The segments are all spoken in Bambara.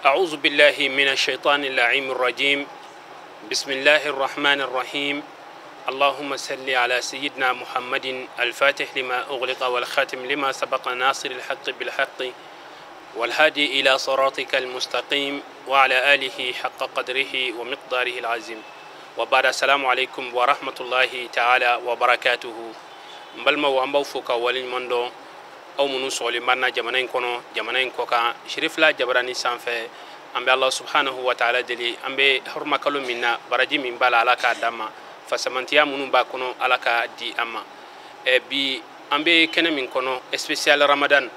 أعوذ بالله من الشيطان اللعين الرجيم. بسم الله الرحمن الرحيم. اللهم صل على سيدنا محمد الفاتح لما أغلق والخاتم لما سبق ناصر الحق بالحق والهادي إلى صراطك المستقيم وعلى آله حق قدره ومقداره العظيم. وبعد، السلام عليكم ورحمة الله تعالى وبركاته. N balimaw, an b'aw fo ka waleɲuman dɔn, aw minnu sɔgɔlen b'an na jamana in kɔnɔ, jamana in kɔkan, Sirifila Jabarani sanfɛ. An bɛ Ala subhanahu wa taala deli, an bɛ hɔrɔmakalo min na, baraji min b'a la, Ala k'a d'an ma, fasamantiya minnu b'a kɔnɔ, Ala k'a di an ma. Bi an bɛ kɛnɛ min kɔnɔ, spécial Ramadan,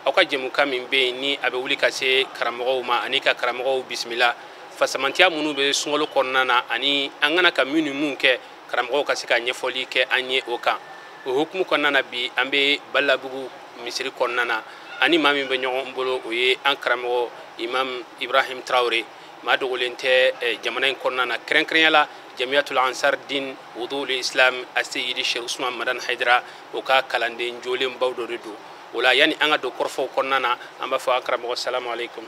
aw ka jɛmukan min bɛ yen ni a bɛ wuli ka se karamɔgɔw ma ani ka karamɔgɔw bisimila, fasamantiya minnu bɛ sunkalo kɔnɔna na ani an kana ka min ni mun kɛ, karamɔgɔw ka se ka ɲɛfɔli kɛ an ye o kan. O hukumu kɔnɔna na, bi an bɛ Balabugu misiri kɔnɔna na, ani maa min bɛ ɲɔgɔn bolo, o ye an karamɔgɔ Imam Ibrahim Traore. Maa dogolen tɛ jamana in kɔnɔna na, kɛrɛnkɛrɛnya la Jamiyatul Ansar Din Wudul Islam Aseyidi Sheikh Usman Madan Haidara, o ka kalanden jolenbaw dɔ de don. O la, yanni an ka don kɔrɔfɔw kɔnɔna na, an b'a fɔ an karamɔgɔ, salamu aleykum.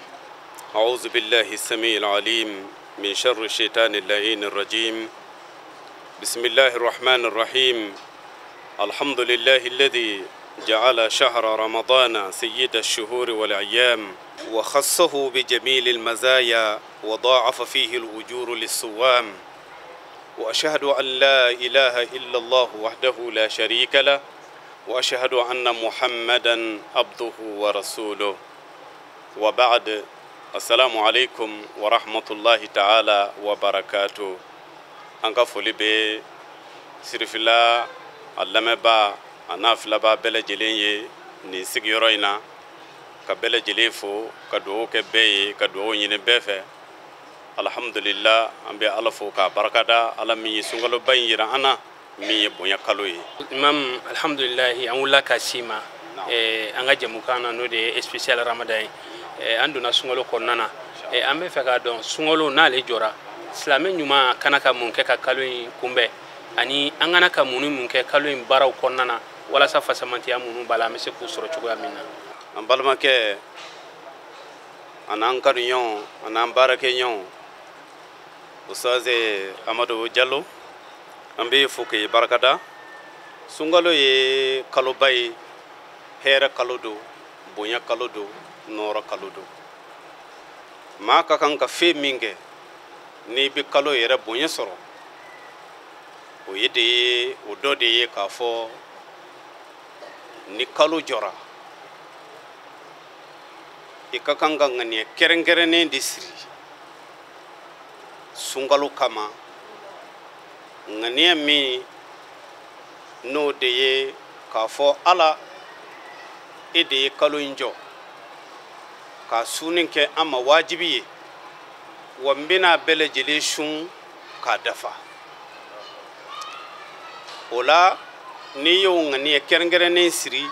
أعوذ بالله السميع العليم من شر الشيطان اللعين الرجيم. بسم الله الرحمن الرحيم. الحمد لله الذي جعل شهر رمضان سيد الشهور والأيام، وخصه بجميل المزايا، وضاعف فيه الأجور للصوام. وأشهد أن لا إله إلا الله وحده لا شريك له، وأشهد أن محمدا عبده ورسوله. وبعد، السلام عليكم ورحمة الله تعالى وبركاته. An ka foli bɛ Sirifila a lamɛnba a n'a filaba bɛɛ lajɛlen ye nin sigiyɔrɔ in na, ka bɛɛ lajɛlen fo, ka dugawu kɛ bɛɛ ye, ka dugawu ɲini bɛɛ fɛ. Alhamdulillah, an bɛ Ala fo k'a barikada, Ala min ye sunkaloba in yira an na, min ye bonya kalo ye. Imam, alhamdulilahi, an wulila ka s'i ma an ka jɛmukan na, n'o de ye spécial Ramadan ye. An donna sunkalo kɔnɔna na. An bɛ fɛ k'a dɔn, sunkalo n'ale jɔra, silamɛ ɲuman kana ka mun kɛ ka kalo in kunbɛn, ani an kana ka mun ni mun kɛ kalo in baaraw kɔnɔna na, walasa fasamantiya minnu b'a la, an bɛ se k'u sɔrɔ cogoya min na? An balimakɛ, a n'an kanuɲɔgɔn, a n'an baarakɛɲɔgɔn, Ustaze Amadu Jalo, an bɛ fo k'i barikada. Sunkalo ye kaloba ye, hɛrɛ kalo don, bonya kalo don, nɔɔrɔ kalo don. Maa ka kan ka fɛn min kɛ n'i bɛ kalo yɛrɛ bonya sɔrɔ, o ye de ye, o dɔ de ye k'a fɔ ni kalo jɔra, i ka kan ka ŋaniya kɛrɛnkɛrɛnnen de siri sunkalo kama, ŋaniya min n'o de ye k'a fɔ: Ala, e de ye kalo in jɔ k'a sunni kɛ an ma wajibi ye, wa n bɛna bɛɛ lajɛlen sun k'a dafa. O la, n'i y'o ŋaniya kɛrɛnkɛrɛnnen siri,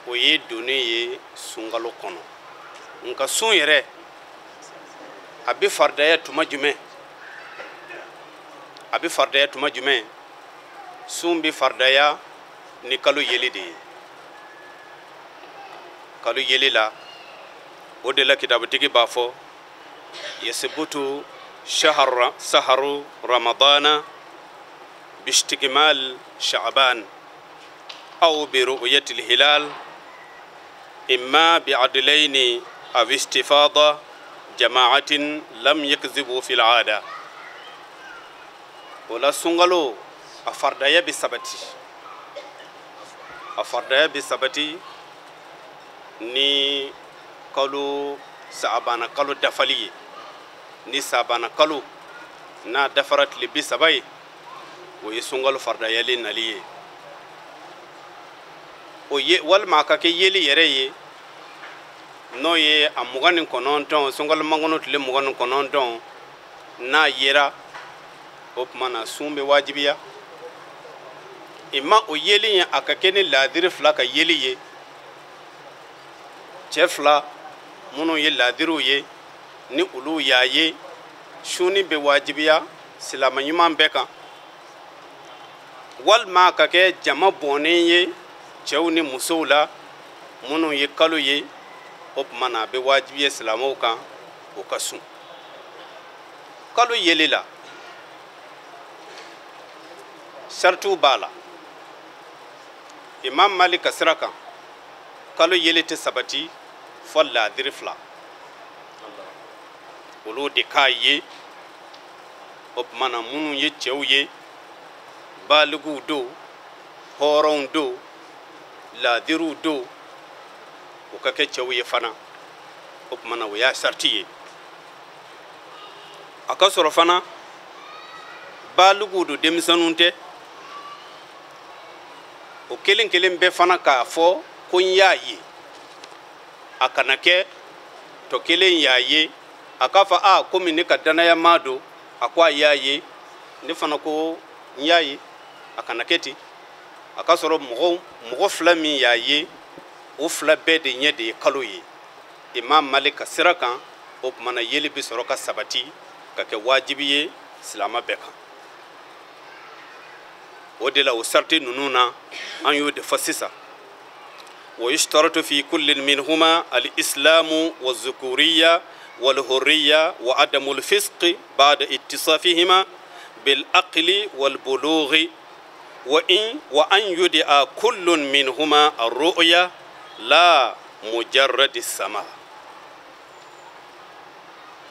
o ye donnen ye sunkalo kɔnɔ. Nka sun yɛrɛ, a bɛ faridaya tuma jumɛn? A bɛ faridaya tuma jumɛn? Sun bɛ faridaya ni kalo yeli de ye. Kalo yeli la, o de la kitabutigi b'a fɔ: yasibutu shahar saharu ramadana باستكمال شعبان أو برؤية الهلال، إما بعدلين أو استفاضة جماعة لم يكذبوا في العادة. Wala sunkalo a faridaya bɛ sabati, a faridaya bɛ sabati ni kalo saabana kalo dafali ye. Ni saabana kalo n'a dafara tile 30 ye, o ye sunkalo faridayalen nali ye. O ye walima a ka kɛ yeli yɛrɛ ye, n'o ye a 29, sunkalo makɔnɔ tile 29 n'a yera, o tuma na sun bɛ wajibiya. Ima o yeli ye, a ka kɛ ni laadiri fila ka yeli ye, cɛ fila minnu ye laadiriw ye, ni olu y'a ye, sunni bɛ wajibiya silamɛ ɲuman bɛɛ kan. Walima ka kɛ jama bɔnnen ye, cɛw ni musow la, minnu ye kalo ye, o tuma na a bɛ wajibiya silamɛw kan. o ka sun. Kalo yeli la saritiw b'a la. Imam Malik ka sira kan, kalo yeli tɛ sabati fɔ laadiri fila, olu de k'a ye. O tuma na minnu ye cɛw ye, baliguw don, hɔrɔnw don, laadiriw don, o ka kɛ cɛw ye fana. O tuma na o y'a sariti ye. A ka sɔrɔ fana baliguw don, denmisɛnninw tɛ. O kelen kelen bɛɛ fana k'a fɔ ko n y'a ye. A kana kɛ tɔ kelen y'a ye, a k'a fɔ a komi ne ka danaya maa don, a ko a y'a ye, ne fana ko n y'a ye. A kana kɛ ten. A ka sɔrɔ mɔgɔ fila min y'a ye, o fila bɛɛ de ɲɛ de ye kalo ye. Imam Malik ka sira kan, o tuma na yeli bɛ sɔrɔ ka sabati ka kɛ wajibi ye silama bɛɛ kan. O de la o sariti ninnu na, an y'o de fɔ sisan. Wa yushtaratu fi kullin minhuma al-islamu wa zukuriya wal hurriya wa adamu al-fisqi ba'da ittisafihima bil aqli wal bulughi wa in wa an yud'a kullun minhuma ar-ru'ya la mujarrad as-sama.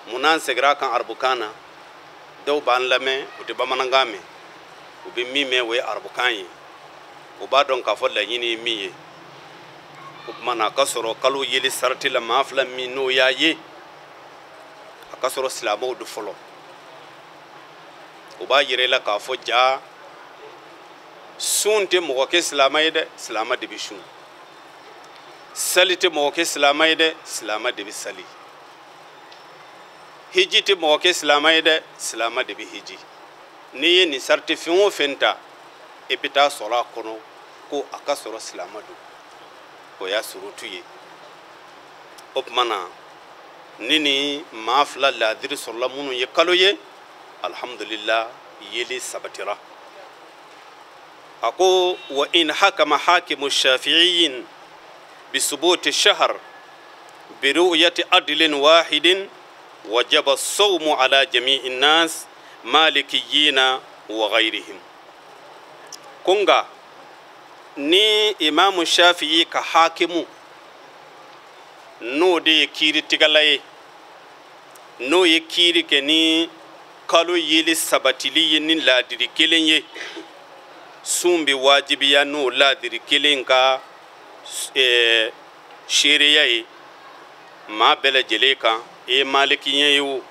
Munna an segira a kan arabukan na? Dɔw b'an lamɛn, u tɛ bamanankan mɛn, u bɛ min mɛn o ye arabukan ye. U b'a dɔn k'a fɔ laɲini ye min ye. O tuma na a ka sɔrɔ kalo yeli sarati la, maa fila min n'o y'a ye, a ka sɔrɔ silamɛw don fɔlɔ. O b'a yira i la k'a fɔ ja sun tɛ mɔgɔ kɛ silamɛ ye dɛ, silamɛ de bɛ sun. Sali tɛ mɔgɔ kɛ silamɛ ye dɛ, silamɛ de bɛ sali. Hiji tɛ mɔgɔ kɛ silamɛ ye dɛ, silamɛ de bɛ hiji. N'i ye nin sariti fɛn o fɛn ta, i bɛ taa sɔrɔ a kɔnɔ ko a ka sɔrɔ silamɛ don. O y'a surutu ye. O tuma na ni maa fila laadiri sɔrɔla minnu ye kalo ye, alhamdulillah, yeli sabatira. A ko wa in hakama hakimu shafi'iyin bisubuti shahar biru'yati adlin wahidin wajaba sawmu ala jami'i nas malikiyina wa ghayrihim. Ko nka ni imamu Shafi'i ka hakimu, n'o de ye kiiritigɛla ye, n'o ye kiiri kɛ ni kalo yeli sabatili ye ni laadiri kelen ye, sun bɛ wajibiya n'o laadiri kelen ka seereya ye maa bɛɛ lajɛlen kan. E ye malikiɲɛ ye o,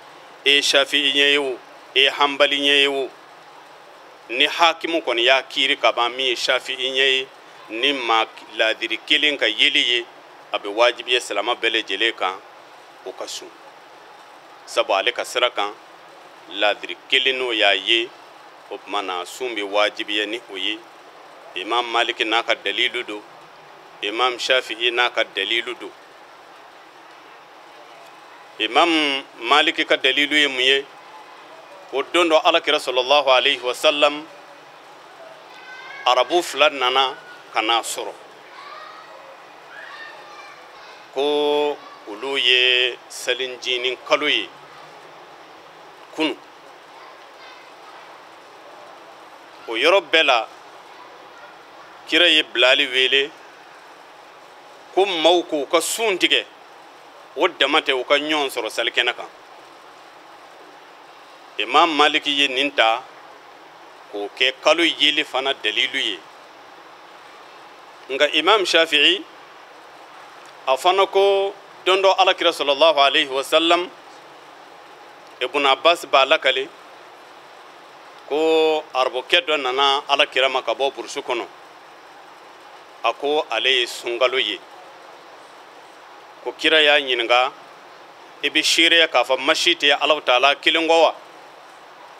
e ye shafi'iɲɛ ye o, e ye hanbaliɲɛ ye o, ni hakimu kɔni y'a kiiri ka ban min ye shafi'iɲɛ ye ni maa laadiri kelen ka yeli ye, a bɛ wajibiya silama bɛɛ lajɛlen kan o ka sun. Sabu ale ka sira kan, laadiri kelen n'o y'a ye, o tuma na sun bɛ wajibiya ni o ye. Imam Maliki n'a ka dalilu don, imam Shafi'i n'a ka dalilu don. Imam Maliki ka dalilu ye mun ye? Ko don dɔ Alakira sallallahu alaihi wasallam, arabu fila nana ka n'a sɔrɔ ko olu ye selicinin kalo ye kunu. O yɔrɔ bɛɛ la, kira ye Bilali wele ko maaw k'u ka sun tigɛ, o dama tɛ, u ka ɲɔgɔn sɔrɔ salikɛnɛ kan. Imam Maliki ye nin ta k'o kɛ kalo yeli fana dalilu ye. Nka imam Shafi'i, a fana ko don dɔ Alakira sallallahu alaihi wasallam, Ibn Abbas b'a lakale ko arabukɛ dɔ nana Alakira ma ka bɔ burusu kɔnɔ. A ko ale ye sunkalo ye. Ko kira y'a ɲininka: i bɛ seereya k'a fɔ masi tɛ Alahu Taala kelen kɔ wa,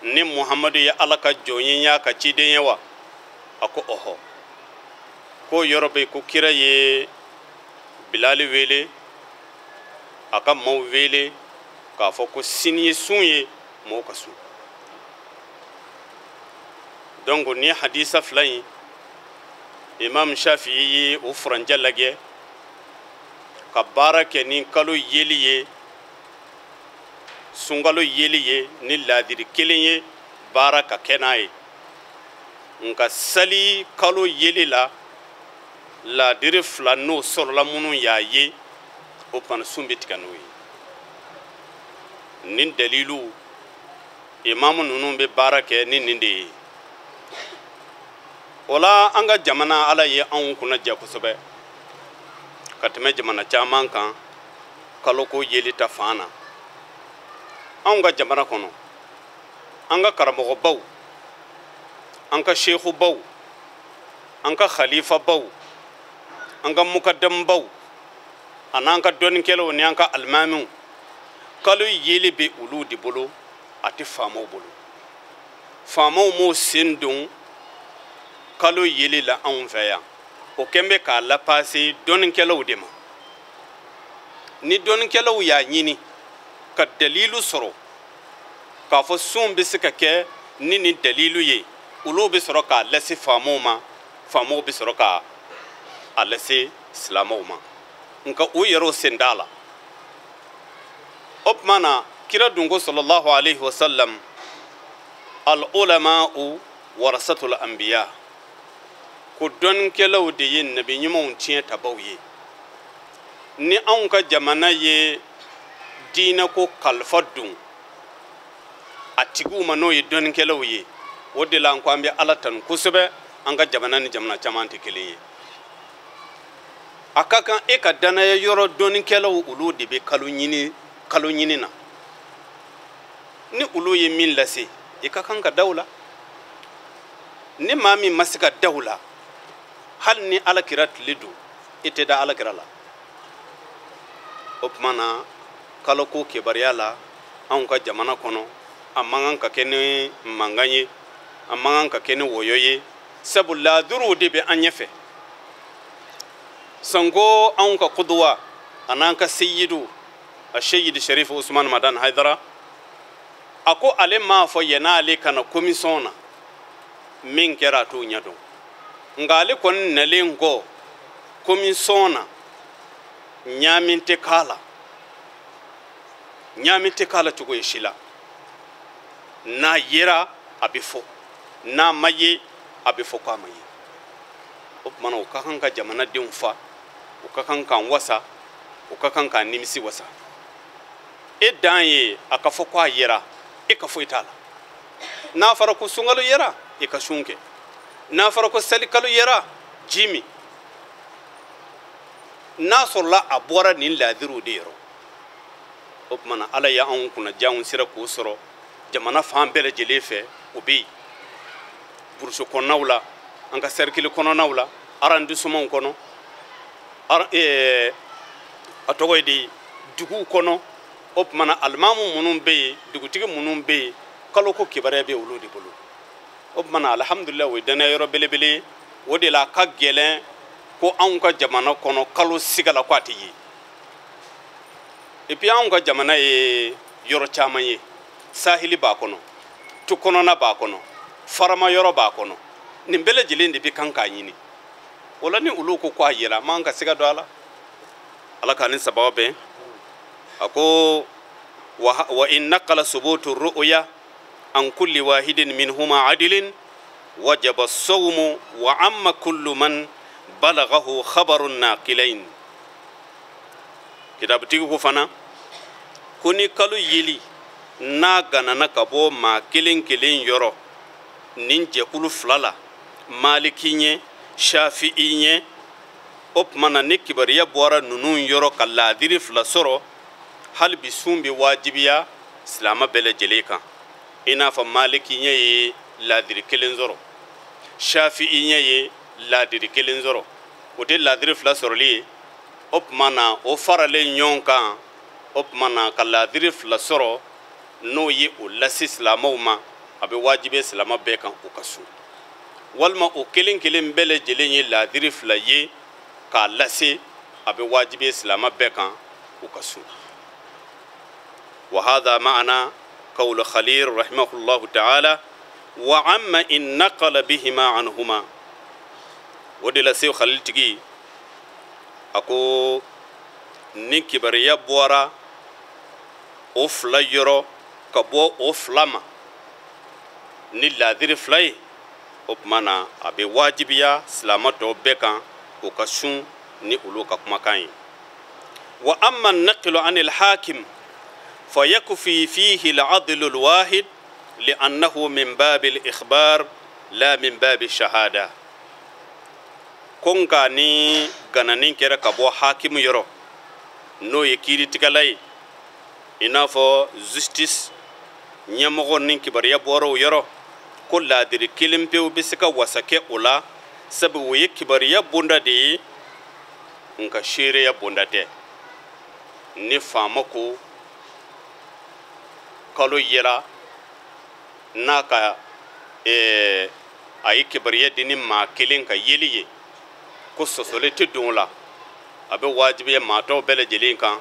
ni Muhamadu ye Ala ka jɔn ye, y'a ka ciden ye wa? A ko ɔhɔ. Ko yɔrɔ bɛ ko kira ye Bilali wele, a ka maaw wele k'a fɔ ko sini ye sun ye, mɔgɔw ka sun. Donc ni hadisa fila in, imam Shafi'i ye o furancɛ lajɛ ka baara kɛ ni kalo yeli ye. Sunkalo yeli ye ni laadiri kelen ye, baara ka kɛ n'a ye. Nka sali kalo yeli la, laadiri fila n'o sɔrɔla minnu y'a ye, o tuma sun bɛ tigɛ n'o ye. Nin dalilu imamu ninnu bɛ baara kɛ ni nin de ye. O la an ka jamana, Ala ye anw kunna jɛ kosɛbɛ ka tɛmɛ jamana caman kan kaloko yeli ta fan na. Anw ka jamana kɔnɔ, an ka karamɔgɔbaw, an ka sekubaw, an ka khalifabaw, an ka mukadambaw, an'an ka dɔnnikɛlaw ni an ka alimamiw, kalo yeli bɛ olu de bolo, a tɛ faamaw bolo. Faamaw m'o sen don kalo yeli la anw fɛ yan. O kɛn bɛ k'a lapase dɔnnikɛlaw de ma. Ni dɔnnikɛlaw y'a ɲini ka dalilu sɔrɔ k'a fɔ sun bɛ se ka kɛ ni nin dalilu ye, olu bɛ sɔrɔ k'a lase faamaw ma, faamaw bɛ sɔrɔ k'a lase silamɛw ma. Nka u yɛrɛw sen t'a la. O tuma na kira dun ko sallallahu alaihi wa sallam, al ulama'u warasatul anbiya, ko dɔnnikɛlaw de ye nabi ɲumanw tiɲɛ tabaw ye. Ni anw ka jamana ye diinɛ ko kalifa don a tigiw ma, n'o ye dɔnnikɛlaw ye, o de la an ko an bɛ Ala tanu kosɛbɛ. An ka jamana ni jamana caman tɛ kelen ye. A ka kan e ka danaya yɔrɔ dɔnnikɛlaw, olu de bɛ kalo ɲini na. Ni olu ye min lase, i ka kan ka da o la. Ni maa min ma se ka da o la, hali ni Ala kira tile don, i tɛ da Ala kira la. O tuma na kaloko kibaruya la anw ka jamana kɔnɔ, a man kan ka kɛ ni mankan ye, a man kan ka kɛ ni wɔyɔ ye, sabu laaduruw de bɛ an ɲɛfɛ. Sanko anw ka kuduwa an'an ka seyidu, a seyidu Sherif Usman Madan Haidara, a ko ale m'a fɔ yann'ale ka na komisɔn na, min kɛra a t'o ɲɛdɔn. Nka ale kɔni nalen kɔ komisɔn na, ɲaami tɛ k'a la, ɲaami tɛ k'a la cogo ye si la. N'a yera a bɛ fɔ, n'a ma ye a bɛ fɔ k'a ma ye. O tuma na o ka kan ka jamanadenw fa, o ka kan k'an wasa, o ka kan k'an nimisi wasa. E dan ye a ka fɔ k'a yera, e ka foyi t'a la. N'a fɔra ko sunkalo yera, e ka sun kɛ. N'a fɔra ko salikalo yera, ji min. N'a sɔrɔla a bɔra nin laadiriw de yɔrɔ. O tuma na Ala y'anw kunna diya, anw sera k'o sɔrɔ jamana fan bɛɛ lajɛlen fɛ. O bɛ yen burusi kɔnɔnaw la, an ka sɛrikili kɔnɔnaw la, arrondissementw kɔnɔ, a tɔgɔ ye di, duguw kɔnɔ. O tuma na alimamu minnu bɛ yen, dugutigi minnu bɛ yen, kaloko kibaruya bɛ olu de bolo. O tuma na alihamudulila, o ye danaya yɔrɔ belebele ye. O de la a ka gɛlɛn ko anw ka jamana kɔnɔ kalo siga la ko a tɛ ye. Et puis anw ka jamana ye yɔrɔ caman ye, sahili b'a kɔnɔ, tu kɔnɔna b'a kɔnɔ, farama yɔrɔ b'a kɔnɔ. Nin bɛɛ lajɛlen de bɛ kan k'a ɲini. O la ni olu ko k'a yɛlɛ, a man ka siga don a la. Ala k'an ni sababu bɛn. A ko wa in naqala subutu ru'ya an kulli wahidin minhuma adilin wajaba as-sawmu wa amma kullu man balaghahu khabarun naqilain. Kitabutigi ko fana ko ni kalo yeli n'a ganana ka bɔ maa kelen kelen yɔrɔ nin jɛkulu fila la, Maliki ɲɛ, Shafi'i ɲɛ, o tuma na ni kibaruya bɔra ninnu yɔrɔ ka laadiri fila sɔrɔ, hali bi sun bɛ wajibiya silamɛ bɛɛ lajɛlen kan. I n'a fɔ Maliki ɲɛ ye laadiri kelen sɔrɔ, Shafi'i ɲɛ ye laadiri kelen sɔrɔ, o tɛ laadiri fila sɔrɔli ye. O tuma na o faralen ɲɔgɔn kan, o tuma na ka laadiri fila sɔrɔ, n'o ye o lase silamɛw ma, a bɛ wajibiya silamɛ bɛɛ kan o ka sun. Walima o kelen kelen bɛɛ lajɛlen ye laadiri fila ye k'a lase, a bɛ wajibiya silamɛ bɛɛ kan o ka sun. Wa hadha ma'ana qawlu Khalil rahimahullahu ta'ala wa amma in naqala bihima anhuma. O de la Seku Khalil tigi a ko ni kibaruya bɔra o fila yɔrɔ ka bɔ o fila ma ni laadiri fila ye, o tuma na a bɛ wajibiya silamɛ tɔw bɛɛ kan o ka sun ni olu ka kumakan ye. Wa amma naqilu anil hakim fa yakfi fihi al-adlu al-wahid li'annahu min babi al-ikhbar la min babi shahada. Ko nka ni ganani kɛra ka bɔ hakimu yɔrɔ, n'o ye kiiritigɛla ye, i n'a fɔ justice ɲɛmɔgɔ ni kibaruya bɔra o yɔrɔ, ko laadiri kelen pewu bɛ se ka wasa kɛ o la, sabu o ye kibaruya bonda de ye, nka seereya bonda tɛ. Ni faama ko kalo yera n'a ka a ye kibaruya di ni maa kelen ka yeli ye, ko sɔsɔli tɛ don o la, a bɛ wajibiya maa tɔw bɛɛ lajɛlen kan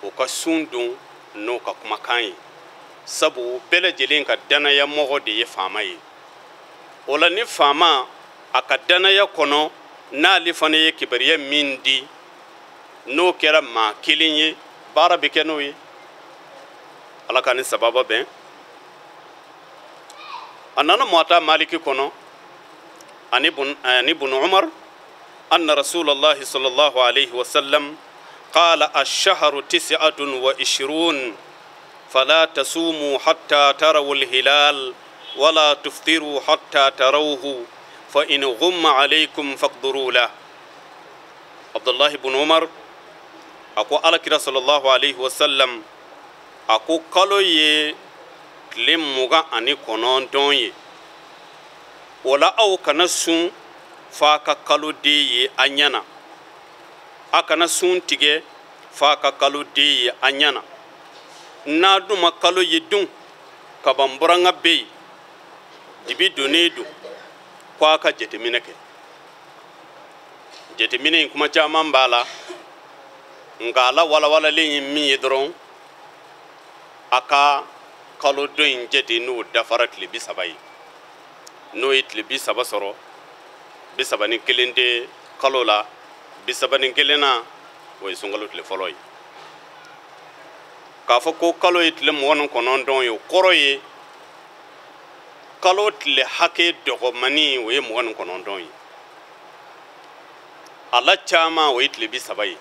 o ka sun don n'o ka kumakan ye, sabu bɛɛ lajɛlen ka danaya mɔgɔ de ye faama ye. O la ni faama a ka danaya kɔnɔ, n'ale fana ye kibaruya min di, n'o kɛra maa kelen ye, baara bɛ kɛ n'o ye. Ala ka ni sababa bɛn. A nana Muwata Maliki kɔnɔ ani Bun Umar anna Rasulallahi sallallahu alayhi wa sallam qala ash-shahru tis'atun wa ishrun fala tasumu hatta tarawu al-hilal wala tuftiru hatta tarawhu fa in ghumma alaykum faqduru lah. Abdullahi ibn Umar a ko Alakira sallallahu alayhi wa sallam a ko kalo ye tile 29 ye, o la aw kana sun f'a ka kalo den ye a ɲɛ na, a kana sun tigɛ f'a ka kalo den ye a ɲɛ na. N'a dun ma kalo ye dun, kaban buranga bɛ yen, dibi donnen don, ko a ka jateminɛ kɛ. Jateminɛ in kuma caman b'a la, nka a la walawalalen ye min ye dɔrɔn, a ka kalo dɔ in jate n'o dafara tile 30 ye. N'o ye tile 30 sɔrɔ, 31 tɛ kalo la, 31 na o ye sunkalo tile fɔlɔ ye. K'a fɔ ko kalo ye tile 29 ye, o kɔrɔ ye kalo tile hakɛ dɔgɔmani o ye 29 ye, a la caman o ye tile 30 ye.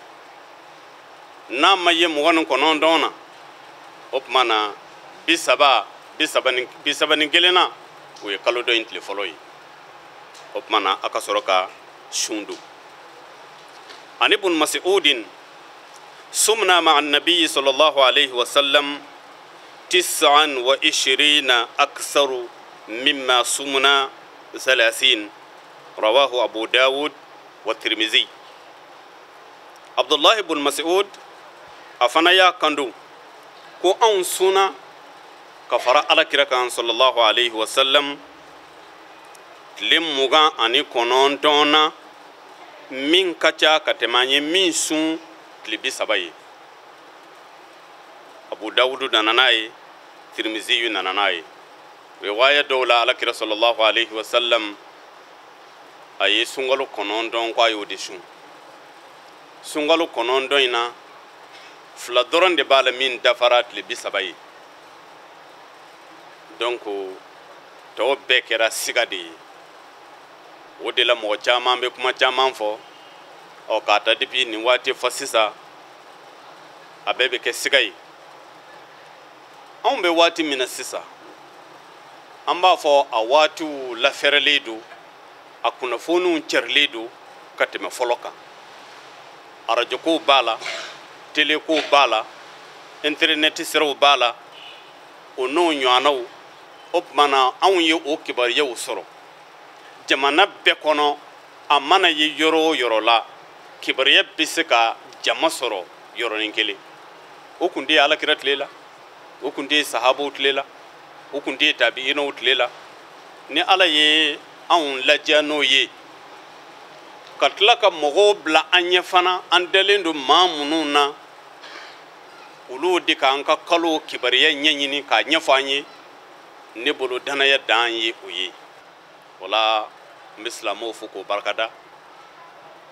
N'a ma ye 29 na, o tuma na 30, 31 na o ye kalo dɔ in tile fɔlɔ ye. O tuma na a ka sɔrɔ ka sun don. Ani Ibn Mas'udin sumna ma'a an-nabi sallallahu alayhi wa sallam 29 aktharu mimma sumna 30, rawahu Abu Dawud wa Tirmizi. Abdullah ibn Mas'ud a fana y'a kanto ko anw sunna ka fara Alakira kan sallallahu alayhi wa sallam tile 29 na, min ka ca ka tɛmɛ an ye min sun tile 30 ye. Abu Dawudu nana n'a ye, Tirmizi nana n'a ye. Riwaya dɔw la Alakira sallallahu alayhi wa sallam a ye sunkalo 9 ko a y'o de sun. Sunkalo 9 in na, fila dɔrɔn de b'a la min dafara tile 30 ye. Donc tɔw bɛɛ kɛra siga de ye. O de la mɔgɔ caman bɛ kuma caman fɔ, ɔ k'a ta depuis nin waati fɔ sisan, a bɛɛ bɛ kɛ siga ye. Anw bɛ waati min na sisan, an b'a fɔ a waatiw lafɛrɛlen don, a kunnafoniw cɛrilen don ka tɛmɛ fɔlɔ kan. Arajokow b'a la, telekow b'a la, intɛrinɛti siraw b'a la, o n'o ɲɔgɔnnaw. O tuma na anw ye o kibaruyaw sɔrɔ jamana bɛɛ kɔnɔ. A mana ye yɔrɔ o yɔrɔ la, kibaruya bɛ se ka jama sɔrɔ yɔrɔnin kelen. O kun tɛ ye Alakira tile la, o kun tɛ ye sahabaw tile la, o kun tɛ ye tabiinaw tile la. Ni Ala ye anw ladiya n'o ye, ka tila ka mɔgɔw bila an ɲɛ fana, an dalen don maa minnu na, olu de k'an ka kalo kibaruya ɲɛɲini k'a ɲɛfɔ an ye. Ne bolo danaya dan ye o ye. O la n bɛ silamɛw fo k'o barikada.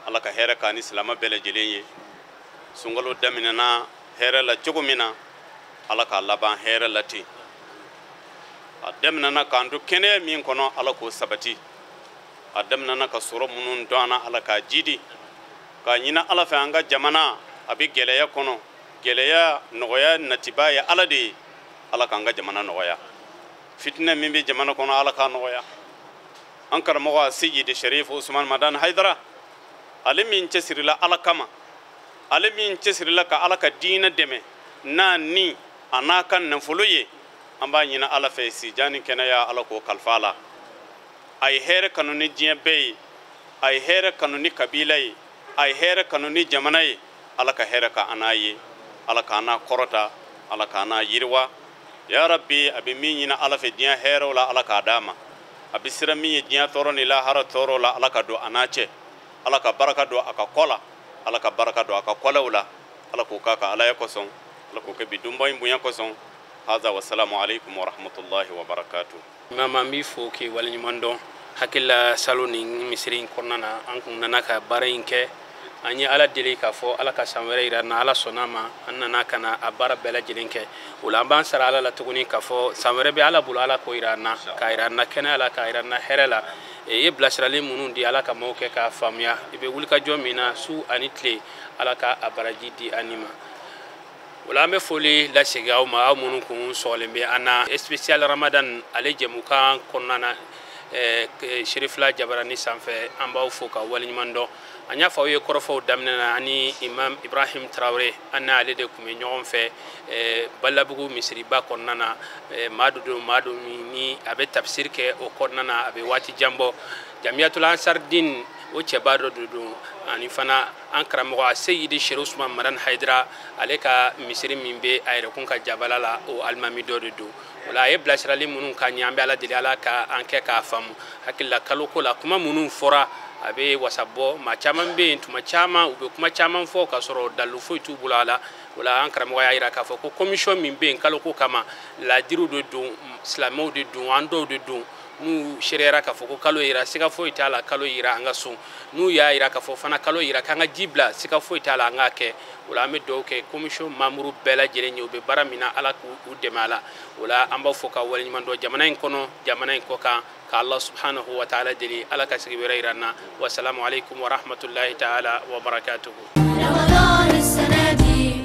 Ala ka hɛrɛ k'an ni silamɛ bɛɛ lajɛlen ye. Sunkalo daminɛna hɛrɛ la cogo min na, Ala k'a laban hɛrɛ la ten. A daminɛna k'an to kɛnɛya min kɔnɔ, Ala k'o sabati. A daminɛna ka sɔrɔ minnu dɔn an na, Ala k'a jidi. K'a ɲini Ala fɛ an ka jamana a bɛ gɛlɛya kɔnɔ, gɛlɛya nɔgɔya natiba ye Ala de ye. Ala k'an ka jamana nɔgɔya. Fitinɛ min bɛ jamana kɔnɔ, Ala k'a nɔgɔya. An karamɔgɔ Seyidi Sherif Usman Madani Hayidara, ale min cɛsirila Ala kama, ale min cɛsirila ka Ala ka diinɛ dɛmɛ n'a ni a n'a ka nafolo ye, an b'a ɲini Ala fɛ sijan ni kɛnɛya, Ala k'o kalifa a la. A ye hɛrɛ kanu ni diɲɛ bɛɛ ye, a ye hɛrɛ kanu ni kabila ye, a ye hɛrɛ kanu ni jamana ye. Ala ka hɛrɛ ka an n'a ye, Ala k'an n'a kɔrɔta, Ala k'an n'a yiriwa. Ya Rabbi, a bɛ min ɲini Ala fɛ diɲɛ hɛrɛw la, Ala k'a d'a ma. A bɛ siran min ye diɲɛ tɔɔrɔ ni lahara tɔɔrɔ la, Ala ka don a n'a cɛ. Ala ka baraka don a ka kɔ la, Ala ka baraka don a ka kɔlɛw la. Ala k'o k'a ka Alaya kosɔn, Ala k'o kɛ bi dunba in bonya kosɔn. Haza wasalamu aleykum wa rahmatulahi wa barakatuh. Mama, n b'i fo k'i waleɲuman dɔn. Hakili la salo ni misiri in kɔnɔna na, an kun nana ka baara in kɛ. An ye Ala deli k'a fɔ Ala ka san wɛrɛ yira na. Ala sɔnna a ma, an nana ka na a baara bɛɛ lajɛlen kɛ. O la an b'an sara Ala la tuguni k'a fɔ san wɛrɛ bɛ Ala bolo, Ala k'o yira an na, k'a yira an na kɛnɛya la, k'a yira an na hɛrɛ la. I ye bilasirali minnu di, Ala ka maaw kɛ k'a faamuya. I bɛ wulikajɔ min na su ani tile, Ala ka a baraji di an ni ma. O la an bɛ foli lasegin aw ma, aw minnu kun sɔgɔlen bɛ an na spécial Ramadan ale jɛmukan kɔnɔna na Serifila Jabarani sanfɛ. An b'aw fo ka waleɲuman dɔn. An y'a fɔ aw ye kɔrɔfɔw daminɛ na, ani Imam Ibrahim Tarawele, an n'ale de tun bɛ ɲɔgɔn fɛ Balabugu misiriba kɔnɔna na. Maa dɔ don, maa dɔ min ni a bɛ tafsir kɛ o kɔnɔna na, a bɛ waati jan bɔ. Jamiyatul Ansardin o cɛba dɔ de don. Ani fana an karamɔgɔ Seyidi Sherif Usman Madani Hayidara, ale ka misiri min bɛ a yɛrɛkun ka jabala la, o alimami dɔ de don. O la a ye bilasirali minnu k'an ye, an bɛ Ala deli Ala ka an kɛ k'a faamu. Hakili la kaloko la, kuma minnu fɔra, a bɛ wasa bɔ. Maa caman bɛ yen, tuma caman u bɛ kuma caman fɔ k'a sɔrɔ dalilu foyi t'u bolo a la. O la an karamɔgɔ y'a jira k'a fɔ ko commission min bɛ yen kaloko kama, laadiriw de don, silamɛw de don, an dɔw de don. N'u seereyara k'a fɔ ko kalo yira, siga foyi t'a la, kalo yira, an ka sun. N'u y'a yira k'a fɔ fana kalo yira, k'an ka ji bila, siga foyi t'a la, an k'a kɛ. O la an bɛ dugawu kɛ commission membre bɛɛ lajɛlen ye, u bɛ baara min na, Ala k'u dɛmɛ a la. O la an b'aw fo ka waleɲuman dɔn jamana in kɔnɔ, jamana in kɔ kan, ka Allah subhanahu wa ta'ala deli Ala ka sigi wɛrɛ yira an na. Wasalamu aleykum wa rahmatulahi ta'ala wa barakatuhu. رمضان السنة دي.